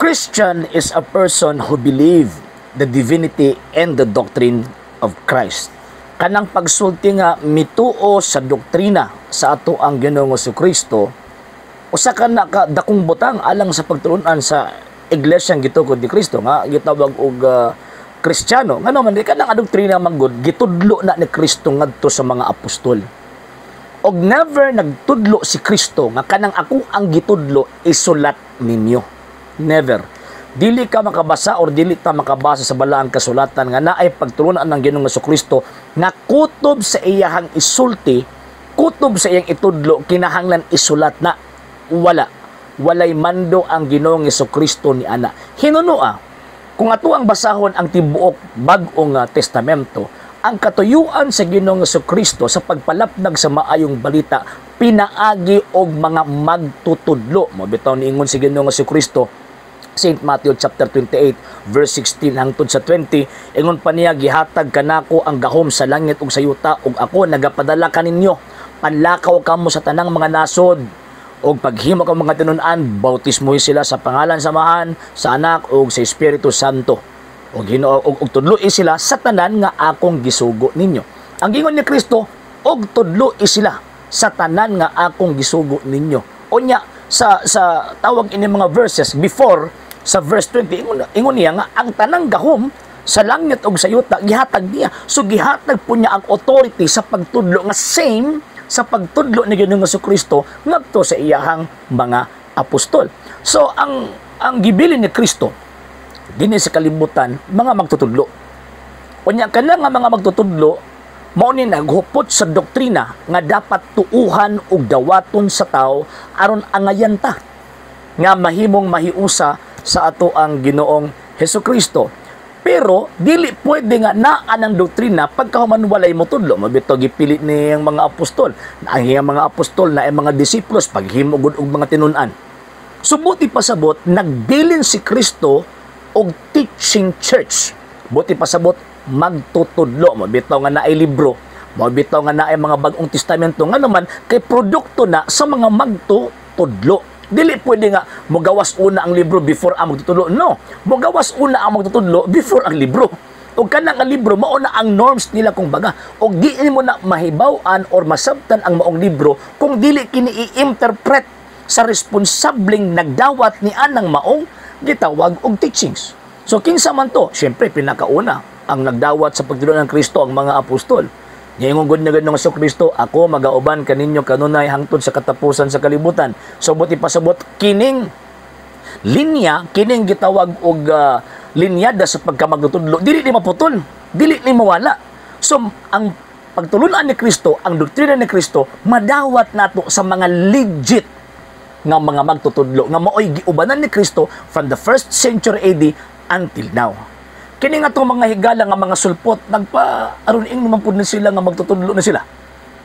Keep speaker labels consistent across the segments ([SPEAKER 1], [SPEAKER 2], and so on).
[SPEAKER 1] Christian is a person who believe the divinity and the doctrine of Christ. Kanang pagsulti nga mituo sa doktrina sa ato ang Ginoong Kristo, usa ka na ka dakong butang alang sa pagtulunan sa iglesyang gitukod ni Kristo nga gitawag og Kristiyano. Ngano man di kanang doktrina man gud gitudlo na ni Kristo ngadto sa mga apostol. Og never nagtudlo si Kristo nga kanang ako ang gitudlo isulat ninyo. Never. Dili ka makabasa or dili ta makabasa sa balaang kasulatan nga naay pagtulunan ng Ginoong Kristo nga kutob sa iyahang isulti, kutob sa iyang itudlo, kinahanglan isulat na. Wala. Walay mando ang Ginoong Kristo ni ana. Hinunoa, kung ato ang basahon ang tibuok Bag-ong Testamento, ang katuyuan sa Ginoong Kristo sa pagpalapnag sa maayong balita pinaagi og mga magtutudlo. Mao bitaw niingon si Ginoong Kristo, St. Matthew chapter 28 verse 16 hangtod sa 20, ingon pa niya, "Gihatag kanako ang gahom sa langit ug sa yuta, ug ako nagapadala kaninyo. Panlakaw kamo sa tanang mga nasod ug paghimo ka mga tinun-an, bautismo sila sa pangalan sa Amahan, sa Anak ug sa Espiritu Santo. Ug Ginoo ug tudloi sila sa tanan nga akong gisugo ninyo." Ang gingon ni Kristo, "Og tudloi sila sa tanan nga akong gisugo ninyo." Unya sa tawag ini mga verses before sa verse 20, ingon niya nga ang tanang gahom sa langit ug sa yuta gihatag niya. So gihatag po niya ang authority sa pagtudlo nga same sa pagtudlo ni Ginoong Kristo ngadto sa iyahang mga apostol. So ang gibilin ni Kristo dinhi sa kalibutan, mga magtutudlo. Unya kana nga mga magtutudlo mao ni naghupot sa doktrina nga dapat tuuhan ug dawaton sa tao aron angayan ta nga mahimong mahiusa sa ato ang Ginoong Hesukristo. Pero dili pwede nga naa ng doktrina pagkahuman walay motudlo. Mao bitaw gipili niyang mga apostol. Ang iyang mga apostol na ang mga disipulos paghimo gud og mga tinun-an. So buti pasabot nagbilin si Kristo og teaching church. Buti pasabot magtutudlo. Mao bitaw nga naay libro. Mao bitaw nga naay mga Bagong Testamento, nga naman kay produkto na sa mga magtutudlo. Dili pwede nga mogawas una ang libro before ang magtutudlo. No, mogawas una ang magtutudlo before ang libro. O kanang ang libro mao na ang norms nila kung baga. Og di mo na mahibaw-an or masabtan ang maong libro kung dili kini i-interpret sa responsableng nagdawat ni anang maong gitawag og teachings. So kinsa man to? Siyempre, pinakauna ang nagdawat sa pagtudlo ng Kristo, ang mga apostol. Niingon gud na Ginoong Kristo, "Ako magauban kaninyo kanunay hangtod sa katapusan sa kalibutan." So buti pasabot kining linya, kining gitawag og linyada sa pagkamagtutudlo, dili ni maputol, dili ni mawala. So ang pagtulunan ni Kristo, ang doktrina ni Kristo, madawat nato sa mga legit nga mga magtutudlo nga maoy giubanan ni Kristo from the first century AD until now. Kini nga itong mga higala nga mga sulpot, nagpa aron ing naman pud ni sila nga magtutudlo na sila.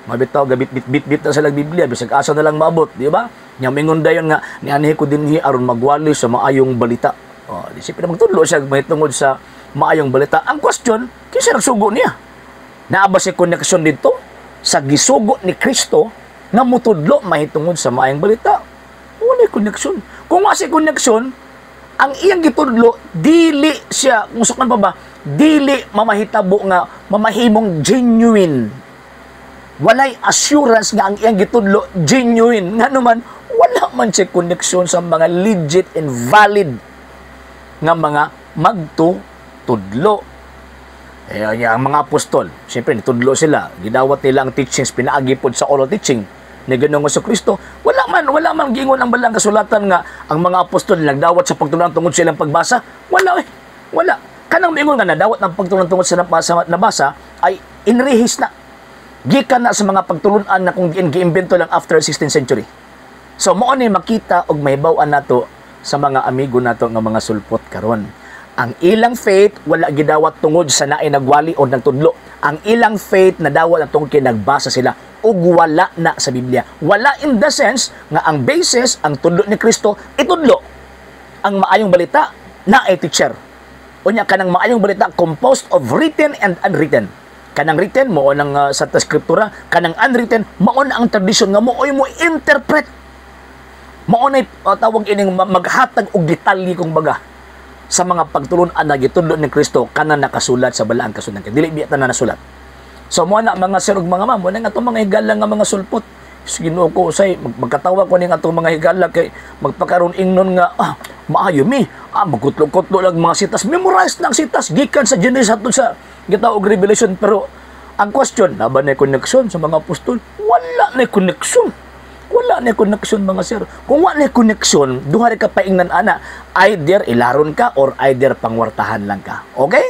[SPEAKER 1] Mabitaw gabit bit bit bit na sila Biblia bisag asa na lang maabot, di ba? Nya mingon dayon nga nianhi ko dinhi aron magwali sa maayong balita. Oh, di siyempre magtudlo siya mahitungod sa maayong balita. Ang question, kinsa nagsugo niya? Naa ba siya koneksyon dito sa gisugo ni Kristo nga mutudlo mahitungod sa maayong balita? Wala koneksyon. Kung wa siya koneksyon, ang iyang gitudlo dili siya kung sukan pa ba, dili mamahitabo nga mamahimong genuine. Walay assurance nga ang iyang gitudlo genuine, nga naman wala man siya koneksyon sa mga legit and valid nga mga magtutudlo. Eh, ang mga apostol, siyempre, nitudlo sila. Gidawat nila ang teachings, pinaagi pod sa oral teaching ni Ginoong Kristo. Wala man giingon ang balang kasulatan nga ang mga apostol nagdawat sa pagtulunan tungod sa ilang pagbasa. Wala eh. Wala. Kanang miingon nga nadawat ng pagtulunan tungod sa nabasa ay inrehis na. Gikan na sa mga pagtulunan na kung giimbento lang after 16th century. So mao ni makita og mahibaw-an nato sa mga amigo nato nga mga sulpot karon. Ang ilang faith wala gidawat tungod sa naay nagwali o nagtudlo. Ang ilang faith nadawat na tungod kay nagbasa sila ug wala na sa Biblia. Wala in the sense nga ang basis ang tudlo ni Kristo itudlo. Ang maayong balita na ay teacher. Unya kanang maayong balita composed of written and unwritten. Kanang written mao nang sa scriptura, kanang unwritten mao na ang tradisyon nga mooy mo interpret. Mao nay tawag ining maghatag og detalye kung baga sa mga pagtulun-an na gitudlo ni Kristo kana nakasulat sa Balaang Kasulatan. Dili biya tanan nasulat. So mo na, mga sir ug mga ma'am, mo na nga atong mga higala nga mga sulpot. Sa Ginoo ko usay magkatawa ko ning atong mga higala kay magpakaron ingnon nga maayo mi. Magkutlo-kutlo lang mga sitas, memorize lang sitas gikan sa Genesis hangtod sa gitawag og Revelation, pero ang question, naa ba na connection sa mga apostol? Wala na connection. Wala na connection, mga sir. Kung wala na connection, duha ra ka paingnan ana. Either ilaron ka or either pangwartahan lang ka. Okay?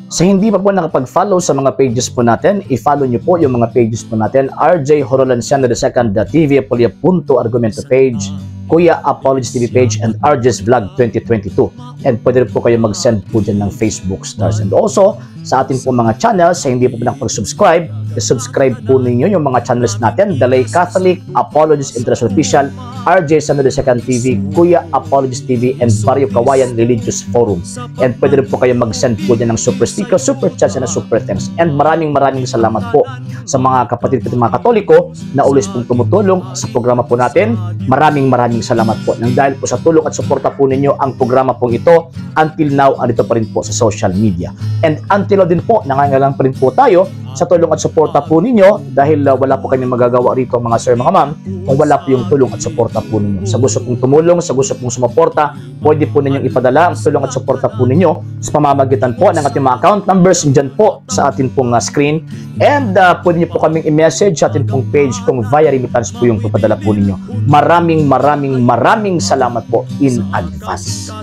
[SPEAKER 1] Sa hindi pa po nakapag-follow sa mga pages po natin, i-follow nyo po yung mga pages po natin. RJ Horolanciano II TV, Apolia Punto Argumento page, Kuya Apologies TV page, and RJ's Vlog 2022. And pwede rin po kayo mag-send po dyan ng Facebook stars. And also, sa ating po mga channels, sa hindi po nakapag-subscribe, i-subscribe po ninyo yung mga channels natin: The Lay Catholic, Apologies International Official, RJ Sano II TV, Kuya Apologies TV, and Barrio Kawayan Religious Forum. And pwede rin po kayo mag-send po dyan ng super sticker, super chats, and super thanks. And maraming maraming salamat po sa mga kapatid ko, mga Katoliko na always pong tumutulong sa programa po natin. Maraming maraming salamat po. Nang dahil po sa tulong at suporta po ninyo, ang programa pong ito until now andito pa rin po sa social media. And until now din po, nangangailangan pa rin po tayo sa tulong at suporta po ninyo dahil wala po kami magagawa rito, mga sir, mga ma'am, kung wala po yung tulong at suporta po ninyo. Sa gusto pong tumulong, sa gusto pong sumuporta, pwede po ninyong ipadala ang tulong at suporta po ninyo sa pamamagitan po ng ating mga account numbers dyan po sa ating pong screen. And pwede niyo po kaming i-message sa ating pong page kung via remittance po yung papadala po ninyo. Maraming maraming maraming salamat po in advance.